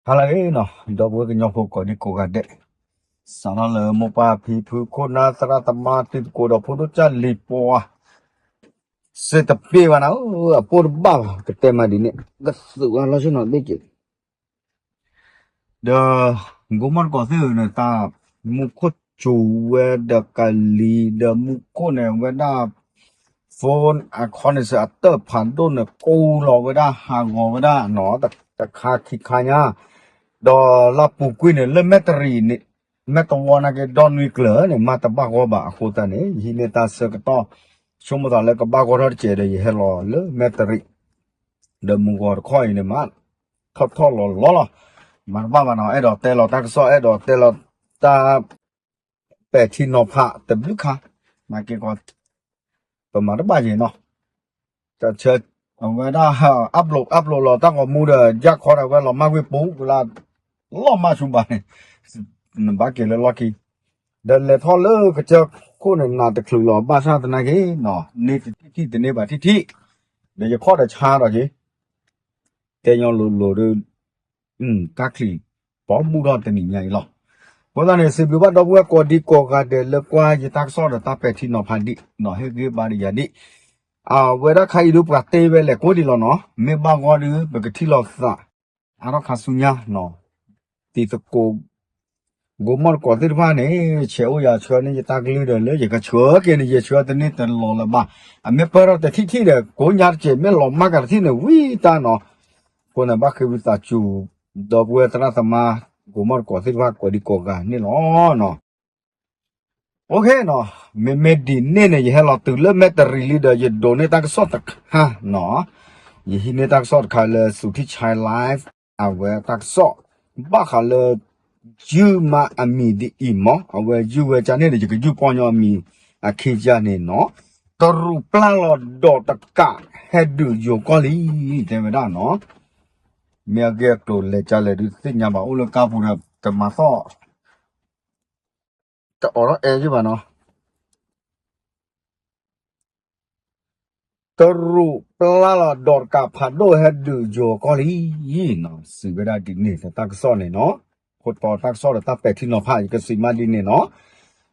ဟါလၢအဂ့ၤနီၤ, ဒီပုၢ်ဝဲၢ်ကညီဖိကိးဒံကိးဂၤဒဲး, စးထီၣ်လၢမိၢ်ပၢ်ဖံဖုခိၣ်နၢ်သရၣ်သမါတံၤသကိးဒီးဖိဒိၣ်ကၢ်လံၤပှၤ စ့တပ့ၢ်ဘၣ်နၤဧၢ, အပိၢ်တဘၣ်ဘၣ်, ကတဲမးဒ်န့ၣ် ကသုးဝဲလီၤဆ့ၣ်နီၤဘ့ၣ်က့ၤ ဒီး ကိးမီၢ်တကိးသ့ၣ်ဧၢန့ၣ် တၢ်မူခိၣ်စူၤဝဲဒီးကလံၤဒီးမူခိၣ်န့ၣ် ဝဲဒၣ် phone အခီန့ၣ်စ့ၢ် အတၢၢ်ဖးဒိၣ်န့ၣ် ကိးလီၤဝဲဒၣ်ဟးဂီၤဝဲဒၣ်နီၤ တခါခံခါညါ, ဒီးလၢပူၤကွံာ်န့ၣ် လၢမဲၣ်တရံးန့ၣ် မဲၣ်တဝီနာ်က့ဒီနွံကျၢၤန့ၣ် မၤတဘၣ်ဂီၢ်ဘၣ်အဃိသတးန့ၣ် ယဟံးန့ၢ်တၢ်ဆၢကတီၢ် ဆိကမိၣ်သးလၢကဘၣ်ဂီၢ်ထီၣ်တစဲးဒီး ယဟဲလီၤလၢမဲၣ်တရံး ဒီးမုၢ်ဂီၤတခီအံၤန့ၣ်မး ထီၣ်ထီၣ်လီၤလီၤလီၤ, မၤတဘၣ်ဘၣ်နီၤ, အဲၣ်ဒိးတဲလီၤတၢ်ကစီၣ် အဲၣ်ဒိးတဲလီၤတၢ် ပဲာ်ထံနီၤဖးတဘျုးခါ, နာ်က့ ပမၤတဘၣ်ယဲၢ်နီၤ, တၢ်ဆၢ အဝဲဒၣ် upload upload လီၤတၢ်ဂီၤမူဒီး ယၢ်ခီဒၣ်ဝဲလီၤမၢ်ဝ့ၢ်ပူၤလၢ လီၢ်မၢ်ဆူၣ်ဘၣ်န့ၣ်, နဘၣ်က့ၤလၢလီၢ်ခံ, ဒီးလဲၤထီၣ်လၢကစၢၢ်ခိၣ်န့ၣ် နးတချုးလီၤ ဘၣ်ဆၣ်သနာ်က့နီၤ န့ၢ်တထံၣ်တန့ၢ်ဘၣ်ထံၣ်ထံၣ်, ဒီးယခီၣ်ဒီးဆါဒီးက့ၤ တဲညီလိၤလိၤဒီး တၢ်ချံၣ် ပိာ်မုၣ်ထီၣ်တနံၤညါအံၤလီၤ. အဃိသတးန့ၣ် စံးဘျုးဘၣ်ဒီပုၢ်ဝဲၢ်ကိးဒံကိးဂၤဒဲးလၢကွၢ်ယတၢ်ကစီၣ်ဒီးတၢ်ပဲာ်ထံနီၤဖးဒံးနီၤ ဟ့ၣ်ဂံၢ်ဘါဒံးယၤဒံး, အဝဲဒၣ်ခါအံၤဒုးပှၤတ့ဝဲလဲၣ်ကိးဒံးလီၤနီၤ မ့ၢ်ဘၣ်ဂီၢ်ဒုး ပကထံၣ်လိာ်သးအါထီၣ်ခါဆူညါနီၤ, တံၤသကိး ကိးမီၢ်တကိးသ့ၣ်တဖၣ်န့ၣ် ဆဲးအိၣ်ယၤဆှၢန့ၢ်ယတၢ်ကလုၢ်ဒီး လၢယကဆှၢက့ၤန့ၣ် ယဆှၢတန့ၢ်တလီၤလၢၤဘၣ်, အမ့ၢ်ပၢၢ်ထီၣ်တထံၣ်ထံၣ်ဒီး ကိးညါတစဲး မ့ၢ်လီၤမၢ်ကးတထံၣ်န့ၣ် ဝံတၢ်နီၤ, အဃိန့ၣ် ဘၣ်ဃ့ဝံသးစူၤ ဒီပုၢ်ဝဲၢ်သရၣ်သမါ ကိးမီၢ်တကိးသ့ၣ်တဖၣ်ကိးဒံကိးဂၤန့ၣ်လီၤ. အိၣ်ခ့နီၤ, မ့မ့ၢ်ဒ်န့ၣ်န့ၣ် ယဟဲလီၤတုၤလၢမဲၣ်တရံးလံဒီး ယဒိးန့ၢ်တၢ်ကစီၣ်တခါနီၤ, ယဟံးန့ၢ်တၢ်ကစီၣ်တခါလၢ Suthichai Live အဝဲတၢ်ကစီၣ် ဘၣ်ဃးလၢ ယုၢ်မါအမံၤဒ်အံၤမး အဝဲယုၢ်ဝဲကၢ်န့ၣ်ဒီး ယကယုၢ်ပီၢ်ညီအမံၤအခံကၢ်န့ၣ်နီၤ, တရူးပျၢ်လီၤဒိးတကး ဟဲဒုးယိၤကီၢ်လံ တဲဝဲဒၣ်နီၤ, မ့ၢ်အဂ့ၢ်အကျိၤလဲၤကၢ်လဲၣ်ဒုးသ့ၣ်ညါဘၣ် အိၣ်လၢကါပူၤဒီး တမၤသီၣ် တအိးထီၣ်အဲယုၢ်ဘၣ်နီၤ, တရူးပျၢ်လီၤဒိးတကး ဖးဒိၣ်ဟဲဒုးယိၤကီၢ်လံနီၤ, စံးဝဲဒၣ်ဒ်န့ၣ် တၢ်ကစီၣ်န့ၣ်နီၤ, ခိၣ်တီတၢ်ကစီၣ်ဒီးတၢ်ပဲာ်ထံနီၤဖး ယကစံးမးဒ်န့ၣ်နီၤ,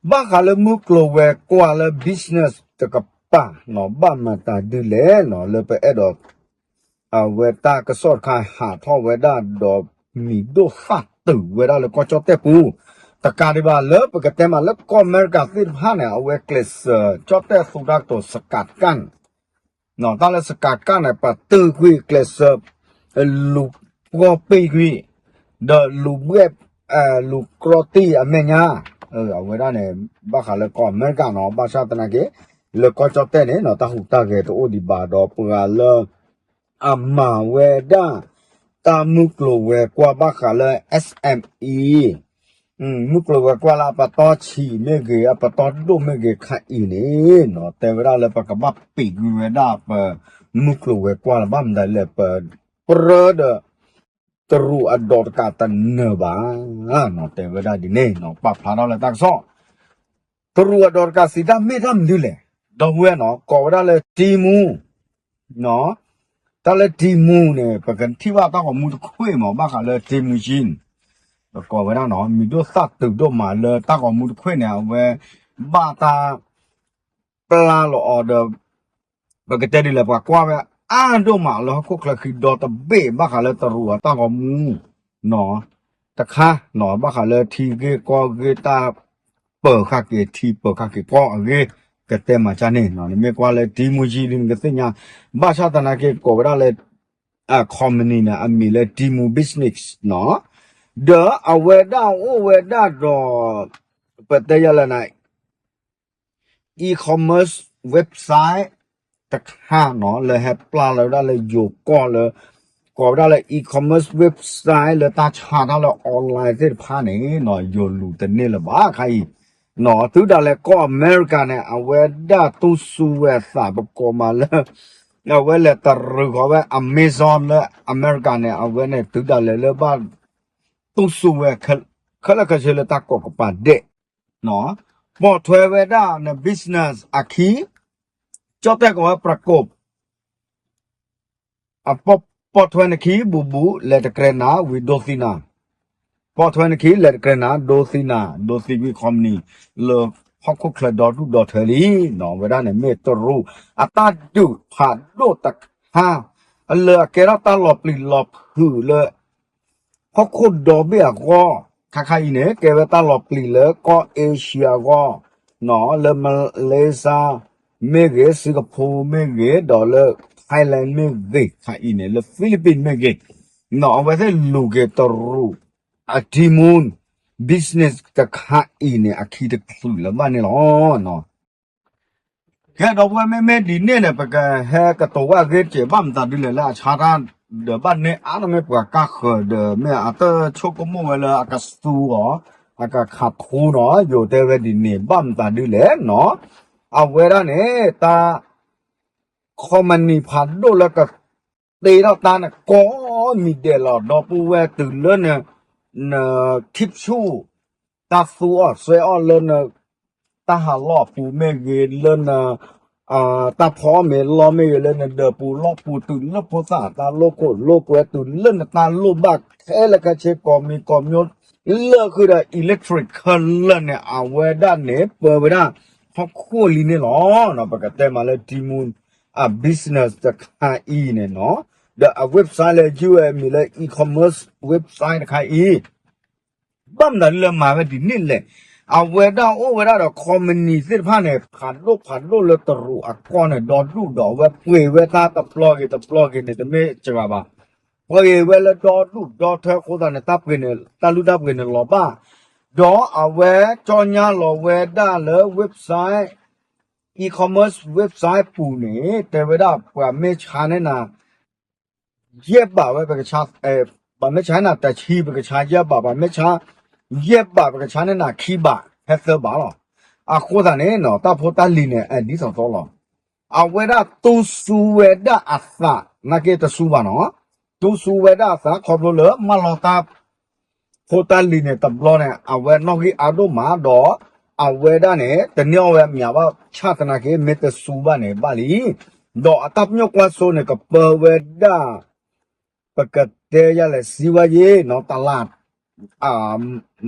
ဘၣ်ဃးလၢမုၢ်ကျိၤဝဲၤကွာ်လၢ business တကပၤနီၤ ဘၣ်မၤတၢ်ဒ်လဲၣ်နီၤ လၢပအဲၣ်ဒိး အဝဲတၢ်ကစီၣ်တခါဟးထီၣ်ဝဲဒၣ်ဒီး မံၤဒိၣ်သၣ်တုာ်ဝဲဒၣ်လၢကီၢ်ကၠီၣ်တဲၣ်ပူၤ, တကးဒံးဘၣ်လၢပကတဲမးလၢကီၢ်အမဲရကၤသ့ၣ်တဖၣ်န့ၣ် အဝဲကျဲးစၢး ကၠီၣ်တဲၣ်သူတၢ်ကတိၤ စကးတကၣ်န့ၣ် တၢ်လၢ စကးတကၣ် န့ၣ် ပတုာ်ကွံာ်ကျဲးစၢး လူၤပှီၢ်ပ့ၢ်ကွံာ် ဒီးလူၤဘှဲၣ် လူၤကြီတံၢ်အမဲာ်ညါ, အဝဲဒၣ်န့ၣ် ဘၣ်ဃးလၢကီၢ်အမဲရကၤနီၤ, ဘၣ်ဆၣ်သနာ်က့ လၢကီၢ်ကၠီၣ်တဲၣ်န့ၣ်နီၤ တၢ်ဟူးတၢ်ဂဲၤတအိၣ်ဒံးဘၣ်ဒီး ပှၤလၢ အမၤဝဲဒၣ် တၢ်မုၢ်ကျိၤဝဲၤကွာ်ဘၣ်ဃးလၢ SME မုၢ်ကျိၤဝဲၤကွာ်လၢအပတီၢ်ဆံးမ့ၢ်ဂ့ၤ အပတီၢ်ဒိၣ်မ့ၢ်ဂ့ၤခါအံၤန့ၣ်နီၤ တဲဝဲဒၣ်လၢပကဘၣ်ပံာ်ကွံာ်ဝဲဒၣ်ပမုၢ်ကျိၤဝဲၤကွာ်လၢဘၣ်မတၤလဲၣ် ပပြၢဒီး တရူးအဒိးတကးတနၢၤဘၣ်နီၤ တဲဝဲဒၣ်ဒ်န့ၣ်နီၤ ပာ်ဖျါထီၣ်လၢတၢ်ကစီၣ် တရူးအဒိးတကးစံးတၢ်မ့ၢ်တၢ်မနုၤလဲၣ်, ဒီပုၢ်ဝဲၢ်နီၤ ကိးဝဲဒၣ်လၢတံမူ တၢ်လၢတံမူန့ၣ် ပကထံၣ်ဘၣ်တၢ်ဂီၤမူတခွ့ၣ်မး ဘၣ်ဃးလၢတံမူကၠံ ပကိးဝဲဒၣ်နီၤ မံၤဒိၣ်သၣ်တုာ်ဒိၣ်မးလၢတၢ်ဂီၤမူတခွ့ၣ်န့ၣ် အဝဲဘၣ်တၢ် ပျၢ်လီၤအီၤဒီး ပကတဲဒ်လဲၣ် ပှၤကွၢ်ဝဲအါဒိၣ်မးလၢဟီၣ်ခိၣ်ချၢဃံဒီတဘ့ၣ် ဘၣ်ဃးလၢတရူးအတၢ်ဂီၤမူ တခါ ဘၣ်ဃးလၢထံဂ့ၢ်ကီၢ်ဂ့ၢ်တၢ်ပၢၤဃာ်က့ၤထံပၢၤဃာ်က့ၤကီၢ်အဂ့ၢ် ကတဲမၤကၢ်န့ၣ် နမ့ၢ်ကွၢ်လၢတံမူကၠံဒ်နကသ့ၣ်ညါ ဘၣ်ဆၣ်သနာ်က့ကိးဝဲဒၣ်လၢ company န့ၣ် အမံၤလၢတံမူ business နီၤ ဒီးအဝဲဒၣ်အိၣ်ဝဲဒၣ်ဒီး ပတဲယၤလၢန e-commerce website တခါနီၤ လၢဟဲပျၢ်လီၤဝဲဒၣ်လၢယိၤကီၢ်လၢ ကိးဝဲဒၣ်လၢ e-commerce website လၢတၢ်ဆါတၢ်လၢ online သ့ၣ်တဖၣ်န့ၣ်နီၤ ယိၤလူၤတန့ၢ်လၢၤဘၣ်ခါအံၤ နီၤ တုၤဒၣ်လဲာ်ကီၢ်အမဲရကၤန့ၣ် အဝဲဒၣ်တူၢ်စူၤဝဲအသး ပကိးမးလၢ အဝဲလဲၤတရူးဃီၤဝဲ Amazon လၢအမဲရကၤန့ၣ် အဝဲန့ၣ်တုၤဒၣ်လဲာ်လၢဘၣ် တူၢ်စူၤဝဲ ခဲလၢာ်ခဲဆ့လၢတၢ်ကိးကပၤဒဲး ပိာ်ထွဲဝဲဒၣ်န business အခံ ကၠီၣ်တဲၣ်ကိးဝဲ ပရကိး အပီၢ် ပိာ်ထွဲနခံဘူးဘူး လဲၤတကြဲးနၤ ဝံၤဒိသံနၤ, ပိာ်ထွဲနခံ လဲၤတကြဲးနၤ ဒိသံနၤ ဒိသံဝံၤ company လၢဟီၣ်ခိၣ်ချၢဒီဒူၣ်ဒီထၢလံ. အဝဲဒၣ်န့ၣ်မ့ၢ်တရူးအတၢ်ဒုးဖးဒိၣ်တခါ လၢအကဲထီၣ်တၢ်လီၤပျံၤလီၤဖုးလၢ ဟီၣ်ခိၣ်ဒီဘ့ၣ်အဂီၢ်, ခါခါအံၤန့ၣ် ကဲဝဲတၢ်လီၤပျံၤလၢကီၢ် Asia အဂီၢ်, လၢ Malaysia မ့ၢ်ဂ့ၤ, Singapore မ့ၢ်ဂ့ၤ, ဒီးလၢ Thailand မ့ၢ်ဂ့ၤ, ခါအံၤန့ၣ် လၢ Philippines မ့ၢ်ဂ့ၤ, အဝဲသ့ၣ်လူၤက့ၤတရူးအ Temu business တခါအံၤန့ၣ် အခံတချုးလၢၤဘၣ်န့ၣ်လီၤ. ကဲ ဒီပုၢ်ဝဲၢ် မ့မ့ၢ်ဒ်န့ၣ်န့ၣ် ပကဟဲကတိၤဝဲအဂ့ၢ်တက့ၢ်. ဘၣ်မတၤဒ်လဲၣ်လၢအဆါတၢ်ဒီး ဘၣ်န့ၢ်အါန့ၢ်မ့ၢ်ပှၤကါဃၢၤဒီး မ့ၢ်အတဆိကမိၣ်ဝဲလၢအကသူအီၤ, အကခးထူနီၤ, ယိၤတဲဝဲဒ်န့ၣ် ဘၣ်မတၤဒ်လဲၣ်နီၤ. အဝဲဒၣ်န့ၣ် တၢ် company ဖးဒိၣ်လၢကတ့ထီၣ်တၢ်န့ၣ် ကိးမံၤဒဲးလီၤ. ဒီပုၢ်ဝဲၢ် တုၤလၢန န ခံဖျူၣ် တၢ်သူအီၣ်စွဲအီၣ်လၢန တၢ်ဟးလီၢ်အပူၤမ့ၢ်ဂ့ၤ, လၢန တၢ်ဖီအီၣ်မ့ၤလီၢ်မ့ၢ်ဂ့ၤ, လၢနဒၢးပူၤလီၢ်ပူၤ, တုၤလၢဖိသၣ်အတၢ်လိာ်ခိၣ်လိာ်ကွဲ, တုၤလၢနတၢ်လိၣ်ဘၣ်ခဲလၢာ်ခဲဆ့ ကိးမံၤကိးမျိုး, လၢဃုာ်ဒီး electric ခဲလၢာ်န့ၣ် အဝဲဒၣ်န့ၣ် ပၢဝဲဒၣ်ဟီၣ်ခိၣ်လံန့ၣ်လီၤ. ပကတဲမးလၢ Temu အ business တခါအံၤန့ၣ်နီၤ, ဒီးအ website လၢယုၢ်ဝဲမံၤလၢ e-commerce website တခါအံၤ ဘၣ်မတၤဒ်လၢမၤဝဲဒ်န့ၣ်လဲၣ်. အဝဲဒၣ်အိၣ်ဝဲဒၣ်ဒီး company သ့ၣ်တဖၣ်န့ၣ် ဖးဒိၣ်ဖးဒိၣ်လၢတရူးအကီၢ်န့ၣ် ဒီဒူၣ်ဒီး အဝဲပှ့ၤဝဲတၢ်တပျီဂ့ၤတပျီဂ့ၤန့ၣ် တမ့ၢ်စှၤဘၣ်, ပှ့ၤဝဲလၢဒီဒူၣ်ဒီထၢအဃိသတးန့ၣ် တၢ်ပှ့ၤန့ၣ် တၢ်လုၢ်တၢ်ပှ့ၤန့ၣ်လီၤဘၣ်, ဒီးအဝဲကၠီညါလီၤဝဲဒၣ်လၢ website, e-commerce website ပူၤန့ၣ် တဲဝဲဒၣ်ပှၤမ့ၢ်ဆါန့ၢ်နၤ ယဲၢ်ဘးဝဲ ပှၤမ့ၢ်ဆါန့ၢ်နၤတဆံ ပကဆါယဲၢ်ဘး, ပှၤမ့ၢ်ဆါ ယဲၢ်ဘး ပကဆါန့ၢ်နၤခံဘး ဟဲသၢဘးလီၤ. အဃိသတးန့ၣ်နီၤ တၢ်ဖိတၢ်လံၤန့ၣ် အဲၣ်ဒ်သိးသိးလီၤ. အဝဲဒၣ်တူၢ်စူၤဝဲဒၣ်အသး နာ်က့တစူၤဘၣ်နီၤ, တူၢ်စူၤဝဲဒၣ်အသးခီဖျိလၢမၢလီၤတၢ် ဖိတၢ်လံၤန့ၣ်တဘျီန့ၣ် အဝဲနီၣ်ဂံၢ်အါဒိၣ်မးဒီး အဝဲဒၣ်န့ၣ် တန့ၢ်အီၣ်ဝဲအမံၤဘၣ်ဆၣ်သနာ်က့ မ့ၢ်တစူၤဘၣ်န့ၣ်ဘၣ်လံ. ဒီးအတၢ်ပညိၣ်ကွၢ်စိန့ၣ် ကပၢဝဲဒၣ် ပကတဲယၤလဲၣ် စံးဝဲယ့ၣ်နီၤ တလး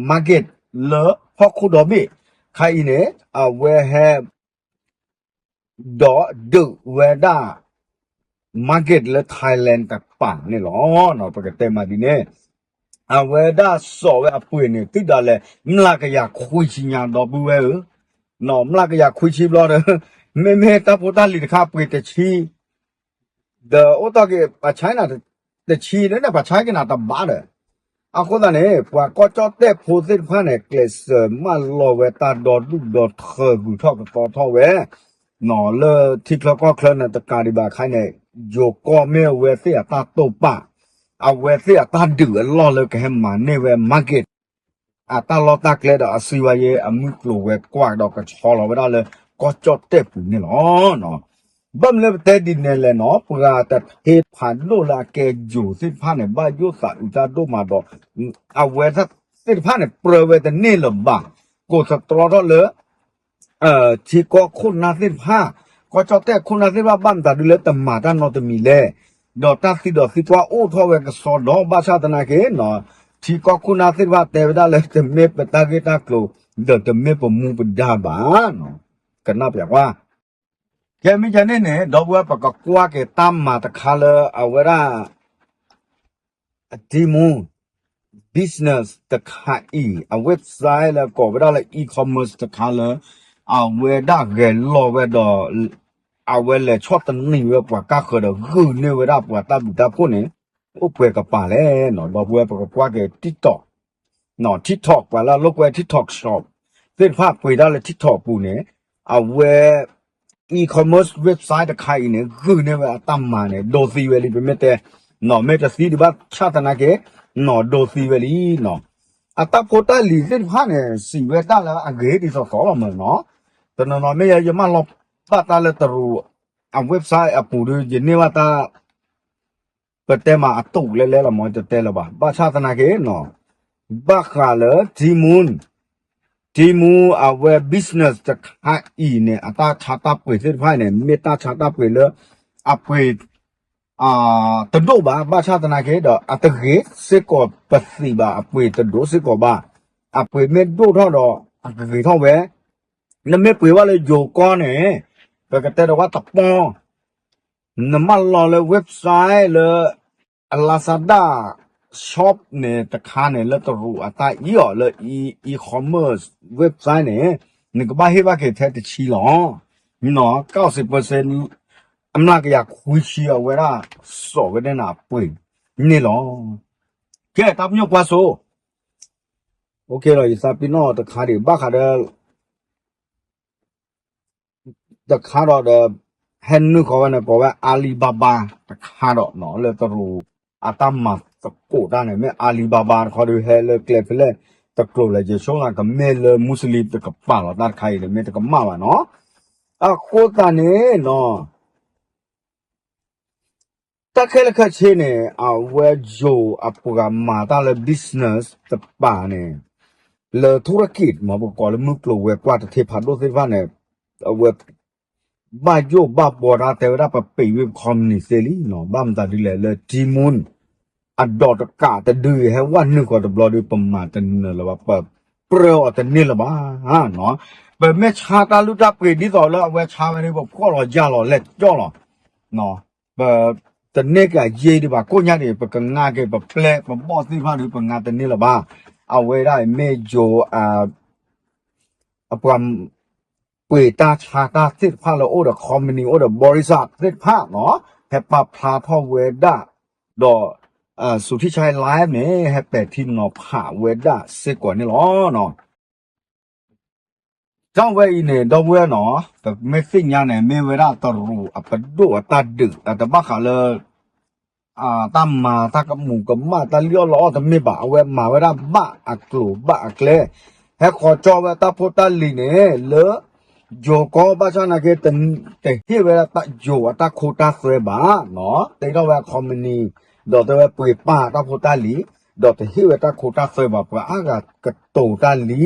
market လၢဟီၣ်ခိၣ်ဒီဘ့ၣ် ခါအံၤန့ၣ် အဝဲဟဲ ဒီးဒုးဝဲဒၣ် market လၢ Thailand တကပၤန့ၣ်လီၤ. ပကတဲမးဒ်န့ၣ် အဝဲဒၣ်စိာ်ဝဲအပှ့ၤန့ၣ် တုၤဒၣ်လဲာ် မျးကယၤခွံဆံညါ ဒီပုၢ်ဝဲၢ်ဧၢ, မျးကယၤခွံဆံဘျီဒီး မ့မ့ၢ်တၢ်ဖိတၢ်လံၤတခါပှ့ၤတဆံ ဒီးအိၣ်တ့ၢ်က့ၤ ပှၤဆါနၤ တဆံန့ၣ် ပှၤဆါက့ၤနၤတဘးဒီး အဃိသတးန့ၣ် ပှၤကီၢ်ကၠီၣ်တဲၣ်ဖိသ့ၣ်တဖၣ်န့ၣ် ကျဲးစၢးမၢလီၤဝဲတၢ်ဒီဒူၣ်ဒီထၢ ဂုၤထီၣ်ကသီထီၣ်ဝဲ လၢထံချၢကီၢ်ချၢန့ၣ် တကးဒံးဘၣ်ခါန့ၣ် ယိၤကီၢ်မ့ၢ်အဝဲသ့ၣ်အတၢ်တိာ်ပာ် အဝဲသ့ၣ်အတၢ်ဒုးအလီၢ်လၢကဟဲမၤန့ၢ်ဝဲ market အတၢ်လီၢ်တၢ်ကျဲဒီးအစံးဝဲယဲၢ် အမုၢ်ကျိၤဝဲၤကွာ်ဒီးကဆီလီၤဝဲဒၣ်လၢကီၢ်ကၠီၣ်တဲၣ်ပူၤန့ၣ်လီၤ. ဘၣ်မနုၤလၢပတဲဒ်န့ၣ်လဲၣ်နီၤ ပှၤတဟ့ဖးဒိၣ်လၢအကဲယိၤသ့ၣ်တဖၣ်န့ၣ် ဘၣ်ယိၣ်သးအုးတၢ်ဒိၣ်မးဒီး အဝဲသ့ၣ်တဖၣ်န့ၣ် ပြၢဝဲတန့ၢ်လၢၤဘၣ်, ကိးသတြီထီၣ်လၢ ထံကီၢ်ခိၣ်နၢ်သ့ၣ်တဖၣ်, ကီၢ်ကၠီၣ်တဲၣ်ခိၣ်နၢ်သ့ၣ်တဖၣ် ဘၣ်မတၤဒ်လၢတမၤတၢ်နီတမံၤလဲၣ်, ဒီးတၢ်သံဒီးသံကွၢ်အိၣ်ထီၣ်ဝဲကစီဒီ ဘၣ်ဆၣ်သနာ်က့နီၤ ထံကီၢ်ခိၣ်နၢ်သ့ၣ်တဖၣ်တဲဝဲဒၣ်လၢ တမ့ၢ်ပတၢ်ဂ့ၢ်တၢ်ကျိၤ ဒီးတမ့ၢ်ပမူပဒါဘၣ်နီၤ, ကနၣ်ပျးကွၢ် ကဲမ့ၢ်ကဲန့ၣ်န့ၣ် ဒီပုၢ်ဝဲၢ် ပကကွၢ်က့ၤတၢ်မၤတခါလၢအဝဲဒၣ် Temu business တခါအံၤ အ website လၢကိးဝဲဒၣ်လၢ e-commerce တခါလၢ အဝဲဒၣ်ဂဲၤလီၤဝဲဒီး အဝဲလဲၤဆီၣ်သနံးဝဲပှၤကါဃၢၤဒီးဂုာ်န့ၢ်ဝဲဒၣ်ပှၤတၢ်ဘျုးတၢ်ဖှိၣ်န့ၣ် အိၣ်ပှဲၤကပၤလဲၣ်နီၤ, ဒီပုၢ်ဝဲၢ် ပကကွၢ်က့ၤ TikTok TikTok ပှၤလၢအလိာ်ကွဲ TikTok Shop သ့ၣ်တဖၣ်ပှ့ၤတၢ်လၢ TikTok ပူၤန့ၣ် အဝဲ e-commerce website တခါအံၤန့ၣ် ဂုာ်န့ၢ်ဝဲအတၢ်မၤန့ၣ် ဒိသံဝဲလံ ပမ့ၢ်တဲ နီၤ မ့ၢ်တသံဒံးဘၣ်ဆၣ်သနာ်က့ နီၤ ဒိသံဝဲလံနီၤ, အတၢ်ဖိတၢ်လံၤသ့ၣ်တဖၣ်န့ၣ် စံးဝဲဒၣ်လၢအဂ့ၤဒ်သိးသိးလီၤမးနီၤ, တနီၤနီၤမ့ၢ်ယဲ ယမၢလီၤဘၣ်တၢ်လၢတရူး အ website အပူၤဒီး ယန့ၢ်ဘၣ်တၢ် ပတဲမးအတူးလဲလဲလီၤမး တတဲလၢၤဘၣ်. ဘၣ်ဆၣ်သနာ်က့နီၤ, ဘၣ်ဃးလၢ Temu, Temu အဝဲ business တခါအံၤန့ၣ် အတၢ်ဆါတၢ်ပှ့ၤသ့ၣ်တဖၣ်န့ၣ် မ့ၢ်တၢ်ဆါတၢ်ပှ့ၤလၢ အပှ့ၤ တဒိၣ်ဘၣ်, ဘၣ်ဆၣ်သနာ်က့ဒီး အတဂ့ၤစ့ၢ်ကီးပသံးဘၣ်, အပှ့ၤတဒိၣ်စ့ၢ်ကီးဘၣ်. အပှ့ၤမ့ၢ်ဒိၣ်ထီၣ်ဒီး အကဂ့ၤထီၣ်ဝဲ. နမ့ၢ်ပှ့ၤဘၣ်လၢယိၤကီၢ်န့ၣ် ပကတဲဒီးဝဲတပီၢ် နမၢလီၤလၢ website လၢ Lazada shop န့ၣ် တခါန့ၣ် လၢတရူးအတၢ်အံၤအီၤလၢ e-, e-commerce website န့ၣ် နကဘၣ်ဟ့ၣ်ဘၣ်က့ၤထဲတဆံလီၤ. နီၢ် ကၢ်စံးပၢၢ်စ့ အမျးကယၤခွံဆံ အဝဲဒၣ်စိာ်ဝဲဒၣ်န့ၣ်အပှ့ၤန့ၣ်လီၤ. ကဲ တၢ်ပညိၣ်ကွၢ်စိ OK လီၤ. ယသးပ့ၤနီၣ်တခါဒံး ဘၣ်ဃးဒီး တခါဒီးဒီး ဟဲနုာ်ဃီဝဲန့ၣ် ကိးဝဲ Alibaba တခါဒီးနီၢ် လၢတရူးအတၢ်မၤသကိးတၢ်န့ၣ် မ့ၢ် Alibaba တခီဒီး ဟဲလၢကျဲဖဲလဲၣ်တကျိၤလဲၣ် ယဆိကမိၣ်ကမ့ၢ်လၢ Muslim တကပၤလီၤ တၢ်တခါအံၤန့ၣ် မ့ၢ်တကမၣ်ဘၣ်နီၢ်. အဃိသတးန့ၣ်နီၢ် တၢ်ခဲလၢာ်ခဲဆ့န့ၣ် အဝဲယိၤအပှၤမၤတၢ်လၢ business တပၤန့ၣ် လၢ ธุรกิจ မ့ၢ်ပကိးလၢမုၢ်ကျိၤဝဲၤကွာ်တထ့ဖးဒိၣ်သ့ၣ်တဖၣ်န့ၣ် အဝဲ ဘၣ်ယိၣ်ဘၣ်ဘှီတၢ်တဲဝဲဒၣ် ပပံးဝဲပ company သ့လံနီၢ်. ဘၣ်မတၤဒ်လဲၣ် လၢ Timun အဒိးတကးတဒုအံၤ ဟဲဝဲနုာ်ဃီၤတဘျီဒီး ပမၤတနၢၤလၢၤဘၣ်, ပပြၢအီၤတန့ၢ်လၢၤဘၣ်နီၢ်. ပမ့ၢ်ဆါတၢ်လုၢ်တၢ်ပှ့ၤဒ်သိးလၢအဝဲဆါဝဲန့ၣ် ပဖှီၣ်လီၤယၢ်လီၤလဲၤကၠီၣ်လီၤ ပ တန့ၢ်က့ၤအယ့ဒံးဘၣ် ကိၣ်ညါန့ၣ် ပကငါက့ၤပပျဲၢ်ပဘီၣ်သ့ၣ်တဖၣ်ဒီး ပငါတန့ၢ်လၢၤဘၣ်. အဝဲဒၣ်အံၤမ့ၢ်ယိၤ အပှၤ ပှ့ၤတၢ်ဆါတၢ်သ့ၣ်တဖၣ်လၢအိၣ်ဒီး company အိၣ်ဒီး บริษัท သ့ၣ်တဖၣ်နီၢ် ဟဲပာ်ဖျါထီၣ်ဝဲဒၣ် ဒီး စူၤထံၣ်ဆါအံၤ live န့ၣ် ဟဲပဲာ်ထံနီၤဖးဝဲဒၣ်စ့ၢ်ကီးန့ၣ်လီၤ. တၢ်ဝဲအံၤန့ၣ် ဒီပုၢ်ဝဲၢ်နီၢ် ပမ့ၢ်သ့ၣ်ညါန့ၣ် မ့ၢ်ဝဲဒၣ်တရူးအပဒိၣ်အတၢ်ဒုး အတဘၣ်ဃးလၢ တၢ်မၤတၢ်ကမူးကမၣ်တၢ်လံၣ်အီၣ်လီအီၣ်တမ့ၢ်ဘၣ် အဝဲမၤဝဲဒၣ်ဘၣ်အကျိၤဘၣ်အကျဲ ဟဲဃီၤကၠီဝဲတၢ်ဖိတၢ်လံၤန့ၣ် လၢ ယိၤကီၢ်ဘၣ်ဆၣ်နာ်က့ တဟ့ၣ်ဝဲဒၣ်ယိၤအတၢ်ခိတၢ်သွဲဘၣ်နီၢ် တ့ထီၣ်ဝဲ company ဒီးတဲဝဲပှ့ၤပာ်တၢ်ဖိတၢ်လံၤ ဒီးတဟ့ၣ်ဝဲတၢ်ခိတၢ်သွဲဘၣ် ပှၤအါဂၤကတိၤတၢ်လံ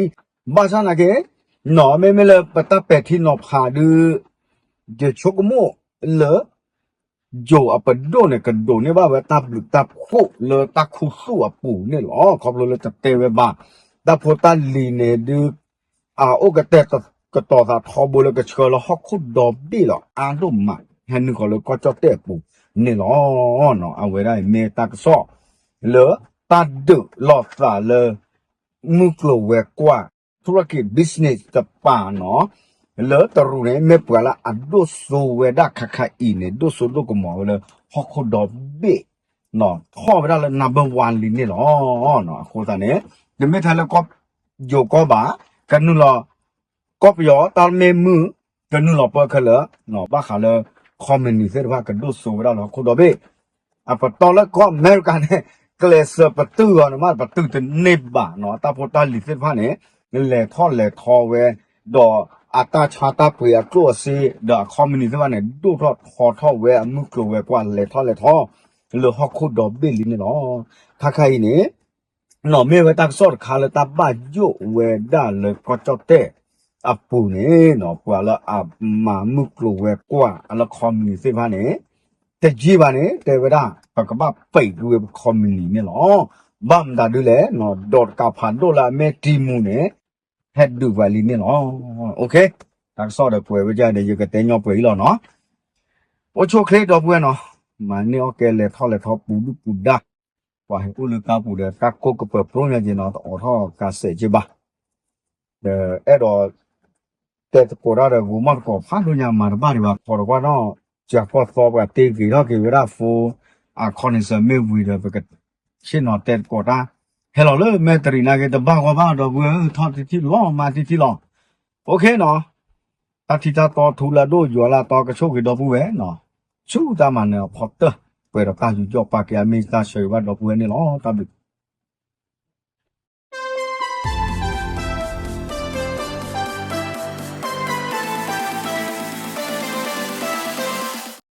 ဘၣ်ဆၣ်နာ်က့ နီၢ် မ့မ့ၢ်လၢပတၢ်ပဲာ်ထံနီၤဖးဒုး ယဆိကမိၣ်လၢ ယိၤအပဒိၣ်န့ၣ် ကဒိးန့ၢ်ဘၣ်ဝဲတၢ်ဘျုးတၢ်ဖှိၣ်လၢတၢ်ခူသူၣ်အပူၤန့ၣ်လီၤ. ခီဖျိလၢတတဲဝဲဘၣ် တၢ်ဖိတၢ်လံၤန့ၣ်ဒုး အအိၣ်ကတဲာ်ကတီၤသးထီဘိလၢကဆှၢလၢဟီၣ်ခိၣ်ဒီဘ့ၣ်လီၤ အါဒိၣ်မး ဟဲနုာ်ဃီၤလၢကီၢ်ကၠီၣ်တဲၣ်အပူၤန့ၣ်လီၤ. အဝဲဒၣ်အံၤမ့ၢ်တၢ်ကစီၣ် လၢ တၢ်ဒုးလိာ်သးလၢ မုၢ်ကျိၤဝဲၤကွာ် ထူရက့ၤ business တပၤနီၢ် လၢတရူးန့ၣ် မ့ၢ်ပှၤလၢအဒိၣ်စိဝဲဒၣ်ခါခါအံၤန့ၣ် ဒိၣ်စိဒိၣ်ကမီၤဝဲလၢ ဟီၣ်ခိၣ်ဒီဘ့ၣ် ထီၣ်ဝဲဒၣ်လၢ number one လံန့ၣ်လီၤ. အဃိသတးန့ၣ် တမ့ၢ်ထဲလၢ ယိၤကီၢ်ဘၣ် ကနုာ်လီၤ ကီၢ်ပယီၤတၢ်မ့ၢ်မုာ် ကနုာ်လီၤပၢခဲလၢာ် ဘၣ်ဃးလၢ company သ့ၣ်တဖၣ်ကဒိၣ်စိဝဲဒၣ်လၢဟီၣ်ခိၣ်ဒီဘ့ၣ် အပတီၢ်လၢကီၢ်အမဲရကၤန့ၣ် ကျဲးစၢးပတုာ်အီၤန့ၣ်မး ပတုာ်တန့ၢ်ဘၣ်နီၢ် တၢ်ဖိတၢ်လံၤသ့ၣ်တဖၣ်န့ၣ် လဲၤထီၣ်လဲၤထီဝဲ ဒီးအတၢ်ဆါတၢ်ပှ့ၤအကျိၣ်အစ့ ဒီးအ company သ့ၣ်တဖၣ်န့ၣ် ဒိၣ်ထီၣ်ထီထီၣ်ဝဲအမုၢ်ကျိၤဝဲၤကွာ် လဲၤထီၣ်လဲၤထီ လၢဟီၣ်ခိၣ်ဒီဘ့ၣ်လံန့ၣ်လီၤ. ခါခါအံၤန့ၣ် နီၢ် မ့ၢ်ဝဲတၢ်ကစီၣ်တခါလၢတၢ်ဘၣ်ယိၣ်ဝဲဒၣ်လၢကီၢ်ကၠီၣ်တဲၣ်အပူၤန့ၣ် ပှၤလၢအမၤမုၢ်ကျိၤဝဲၤကွာ်အလၢ company သ့ၣ်တဖၣ်န့ၣ် တယံာ်ဘၣ်န့ၣ် တဲဝဲဒၣ် ပကဘၣ်ပံးကွံာ်ဝဲပ company န့ၣ်လီၤ. ဘၣ်မတၤဒ်လဲၣ် ဒီးတကးဖးဒိၣ်လၢအမ့ၢ်တံၤမူၤန့ၣ် ဟဲဒုးပှၤလံန့ၣ်လီၤ. တၢ်ကစီၣ်ဒီးကွဲးဝဲဒ်န့ၣ် ယကတဲညီပှဲၤအံၤလီၤနီၢ်. အိၣ်ဆူၣ်အိၣ်ချ့ဒီပုၢ်ဝဲၢ်နီၢ်, မၤန့ၢ်အီၣ်ကဲလဲၤထီၣ်လဲၤထီပူၤဒုၣ်ပူၤဒါ, ပှၤဟဲအိၣ်လၢကါပူၤဒီး တၢ်ကိၢ်ကပၢၤပြိညါက့ၤနီၢ် တအိးထီၣ်ကးစဲးက့ၤဘၣ်. ဒီးအဲၣ်ဒိး တဲသကိးတၢ်ဒီး ဂိၤမီၢ်သကိးဖးဒိၣ်ညါ မၤတဘၣ်ဒံးဘၣ် ခီတကွၢ်နီၢ်, စှၤဖီၣ်သီပှၤတ့ဂ့ၤထီၣ်က့ၤဝဲဒၣ် phone အခီၣ်န့ၣ်စၢၤမ့ၢ်ဝံၤဒီး ပကဆ့ၣ်နီၤတဲသကိးတၢ် ဟဲလီၤလၢမဲၢ်တရံးနာ်က့ တဘၣ်ဂီၢ်ဘၣ် ဒီပုၢ်ဝဲၢ် ထီၣ်တထံၣ်လီၤ မၤတထံၣ်လီၤ. OK နီၢ်, တၢ်ထံတၢ်တီထူလၢအဒိၣ်ယွၤလၢအတီကဆိၣ်ဂ့ၤဒီပုၢ်ဝဲၢ်နီၢ်, ဆူတၢ်မၤနၢၤအဖီတၢၢ် ပှဲၤဒီးတၢ်ယူးယီၣ်ပာ်ကဲအမ့ၢ်တၢ်ဆၢဂ့ၤဘၣ်ဒီပုၢ်ဝဲၢ်န့ၣ်လီၤ. တၢ်ဘျုး